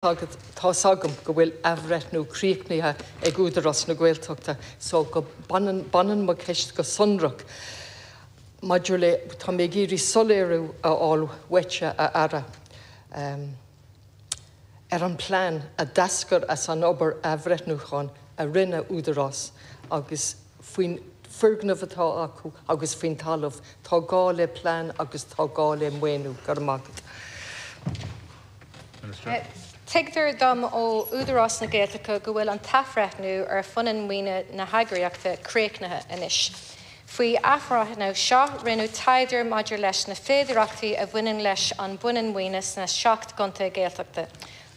Agat, tá's agam go bhfuil athbhreithniú críochnaithe ag Údarás na Gaeltachta so go baineann, baineann mo cheist go sonrach maidir le, tá mé ag iarraidh soiléiriú a fháil uaitse, a Aire, ar an bplean a d'eascair as an obair athbhreithniúcháin a rinne Údarás agus faoin foirgneamh atá acu agus faoin talamh. Tá gá le plean agus tá gá le maoiniú. Go raibh maith agat. Minister. Tuigtear dom ó Údarás na Gaeltachta go bhfuil an t-athbhreithniú ar phunann maoine na heagraíochta críochnaithe anois. Faoi athbhreithniú seo, rinneadh taighde maidir leis na féidearthachtaí a bhaineann leis an bpunann maoine sna 7 gcontae Gaeltachta.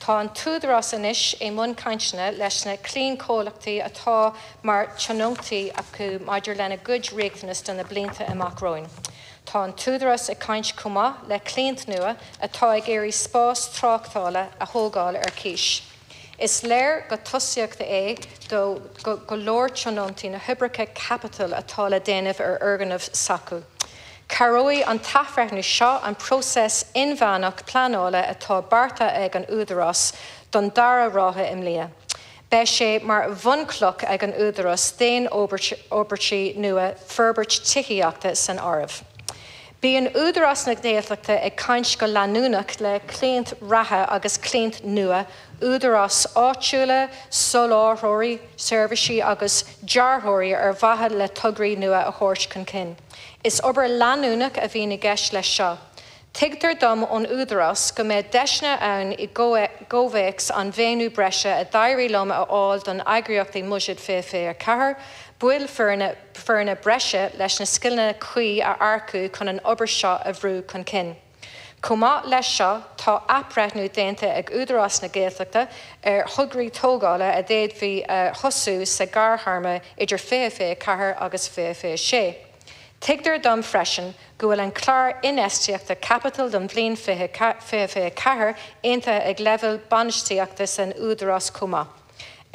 Tá an tÚdarás anois i mbun cainteanna leis na cliantchomhlachtaí atá mar tionóntaí acu maidir lena gcuid riachtanas do na blianta amach romhainn. Tá an tÚdarás ag caint chomh maith le cliaint nua atá ag iarraidh spás tráchtála a thógáil ar cíos. Is léir gur tosaíocht é do go leor tionóntaí na hoibreacha caipitil atá le déanamh ar fhoirgnimh s'acu. Cabhróidh an t-athbhreithniú seo an próiseas inmheánach pleanála atá beartaithe ag an Údarás don dara ráithe i mbliana. Beidh sé mar bhunchloch ag an Údarás d'aon fhorbairtí nua, forbairt tithíochta san áireamh. Bíonn Údarás na Gaeltachta ag caint go leanúnach le cliaint reatha agus cliaint nua, údaráis áitiúla, soláthróirí seirbhísí agus dearthóirí ar mhaithe le tograí nua a thabhairt chun cinn. Is obair leanúnach a bhíonn i gceist leis seo. Tuigtear dom ón Údarás go mbeidh deiseanna ann i gcomhthéacs an mhaoiniú breise a d'éirigh liom a fháil don eagraíocht i mBuiséad 2024, baill foirne breise leis na scileanna cuí a earcú chun an obair seo a bhrú chun cinn. Chomh maith leis seo, tá athbhreithniú déanta ag Údarás na Gaeltachta ar thograí tógála a d'fhéadfaí a thosú sa ghearrthéarma idir 2024 agus 2026. Tuigtear dom freisin go bhfuil an clár infheistíochta caipitil don bhliain 2024 aontaithe ag leibhéal bainistíochta san Údarás chomh maith.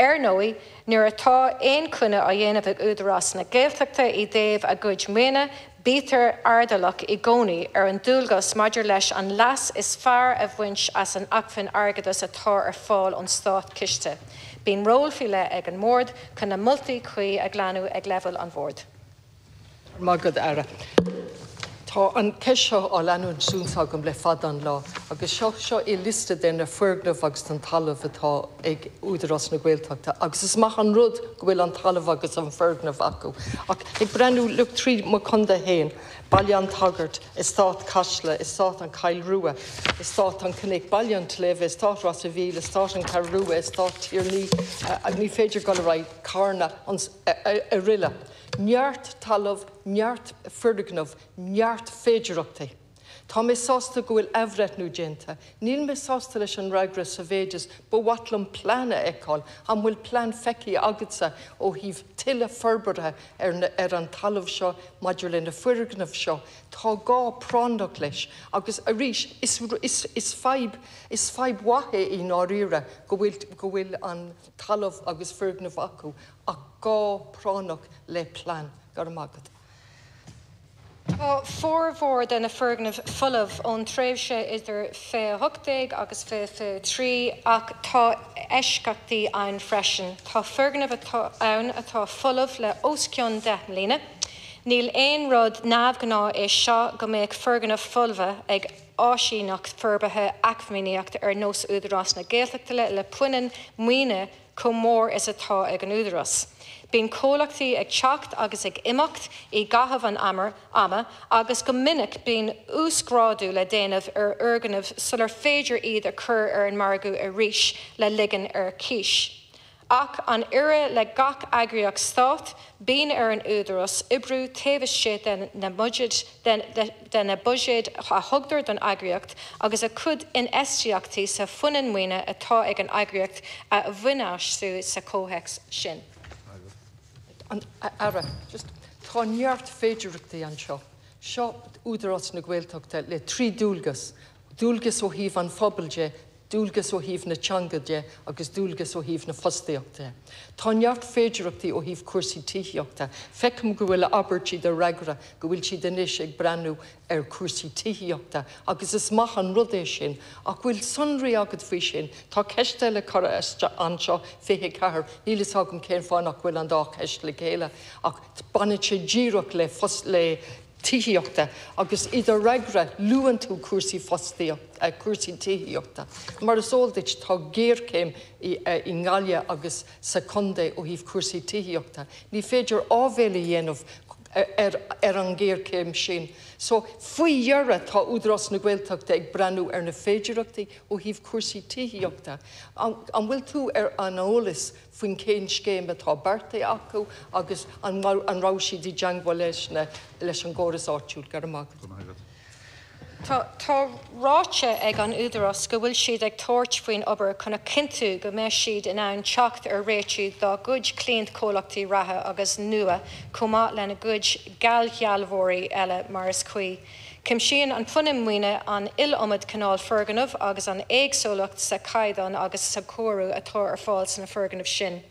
Ar ndóigh, nuair atá aon chinneadh á dhéanamh ag Údarás na Gaeltachta i dtaobh a gcuid maoine, bítear airdeallach i gcónaí ar an dualgas maidir leis an leas is fearr a bhaint as an acmhainn airgeadais atá ar fáil ón Státchiste. Bíonn ról faoi leith ag an mBord chun na moltaí cuí a ghlanadh ag leibhéal an Bhoird. Maith agat, Aire. Tá an cheist seo á leanúint suas agam le fada an lá agus seo seo é liosta de na foirgnimh agus den talamh atá ag Údarás na Gaeltachta agus is maith an rud go bhfuil an talamh agus an foirgneamh acu ach ag breathnú look trí mo chontae féin, Baile an tSagairt, Eastát Caiseal, Eastát an Choill Rua, Eastát an Chnoic, Baile an tSléibhe, Eastát Ros a' Mhíl, Eastát an Cheathrú Rua, Eastát Tiarnaí, ní féidir dul ar aghaidh, Carna, Oirialla. Neart talamh, neart foirgneamh, neart féidearthachtaí. Tá mé sásta go bhfuil athbhreithniú déanta. Níl mé sásta leis an fhreagra sa mhéid is ba mhaith liom plean a fheiceáil. An bhfuil plean feicthe agatsa ó thaobh tuilleadh forbartha ar na ar an talamh seo maidir le na foirgnimh seo? Tá gá práinneach leis. Agus arís, is is is fadhb is fadhb mhaith é i ndáiríre go bhfuil go bhfuil an talamh agus foirgnimh acu ach gá práinneach le plean. Go raibh maith agat. Tá formhór de na foirgnimh folamh ón tréimhse idir 2018 agus 2023 ach tá eisceachtaí ann freisin. Tá foirgnimh ann atá folamh le os cionn 10 mbliana. Níl aon rud neamhghnáth é seo go mbeadh foirgnimh folmha ag áisíneacht forbartha eacnamaíochta ar nós Údarás na Gaeltachta le punann maoine chomh mór is atá ag an Údarás. Bíonn comhlachtaí ag teacht agus ag imeacht i gcaitheamh an ama agus go minic bíonn uasghrádú le déanamh ar fhoirgnimh sular féidir iad a chur ar an margadh arís le ligean ar cíos. Ach an oiread le gach eagraíocht stáit, bíonn ar an Údarás oibriú taobh istigh de na de na buiséid a thugtar don eagraíocht agus a cuid infheistíochtaí sa phunann maoine atá ag an eagraíocht a bhainistiú sa chomhthéacs sin. A Aire, just, tá neart féidearthachtaí anseo. Seo Údarás na Gaeltachta le trí dualgas, dualgas ó thaobh an phobail de, Dualgas ó thaobh na teanga de agus dualgas ó thaobh na fostaíochta de. Tá neart féidearthachtaí ó thaobh cúrsaí tithíochta. Feicim go bhfuil abairt i do fhreagra go bhfuil siad anois ag breathnú ar chúrsaí tithíochta agus is maith an rud é sin, ach bhfuil sonraí agat faoi sin? Tá ceist eile curtha anseo, 24, níl fhios agam cén fáth nach bhfuil an dá cheist le chéile, ach baineann sé díreach le le tithíochta agus i do fhreagra luann tú cúrsaí fostaíochta, cúrsaí tithíochta. Mar is eol duit tá géarchéim i i nGaillimh agus sa chontae ó thaobh cúrsaí tithíochta. Ní féidir áibhéil a dhéanamh ar ar an ngéarchéim sin. So, faoi dheireadh tá Údarás na Gaeltachta ag breathnú ar na féidearthachtaí ó thaobh cúrsaí tithíochta. An bhfuil tú ar an eolas faoin cén scéim atá beartaithe acu agus an an raibh siad i dteangmháil leis na leis an gcóras áitiúil? Go raibh maith agat. Tá tá ráite ag an Údarás go bhfuil siad ag tabhairt faoin obair chun a chinntiú go mbeidh siad in ann teacht ar réitigh dá gcuid cliantchomhlachtaí reatha agus nua chomh maith lena gcuid geallshealbhóirí eile mar is cuí. Cuimsíonn an phunann maoine an iliomad cineál foirgneamh agus an éagsúlacht sa chaighdeán agus sa chóiriú atá ar fáil sna foirgnimh sin.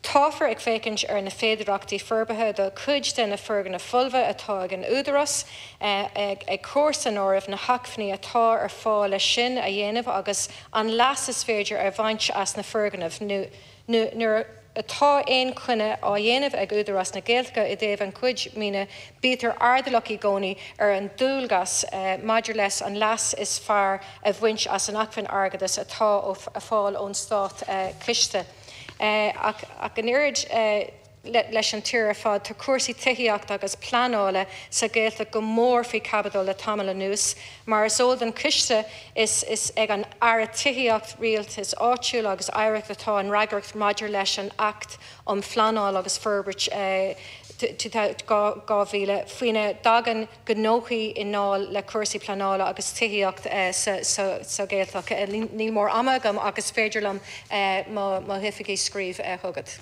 Táthar ag féachaint ar na féidearthachtaí forbartha do chuid de na foirgnimh folmha atá ag an Údarás, ag cur san áireamh na hacmhainní atá ar fáil leis sin a dhéanamh agus an leas is féidir a bhaint as na foirgnimh. Nuair atá aon chinneadh á dhéanamh ag Údarás na Gaeltachta i dtaobh a chuid maoine, bítear airdeallach i gcónaí ar an ndualgas maidir leis an leas is fearr a bhaint as an acmhainn airgeadais atá ar fáil ón Státchiste. Ach an oiread leis an tír ar fad, tá cúrsaí tithíochta agus pleanála sa Ghaeltacht go mór faoi chaibidil le tamall anuas. Mar is eol don Choiste, is ag an Aire Tithíochta, Rialtais Áitiúil agus Oidhreachta atá an fhreagracht maidir leis an Acht um Phleanáil agus Forbairt 2000, faoina dtagann gnóthaí i ndáil le cúrsaí pleanála agus tithíocht sa Ghaeltacht. Níl mórán ama agam ach is féidir liom mo oifigigh scríobh chugat.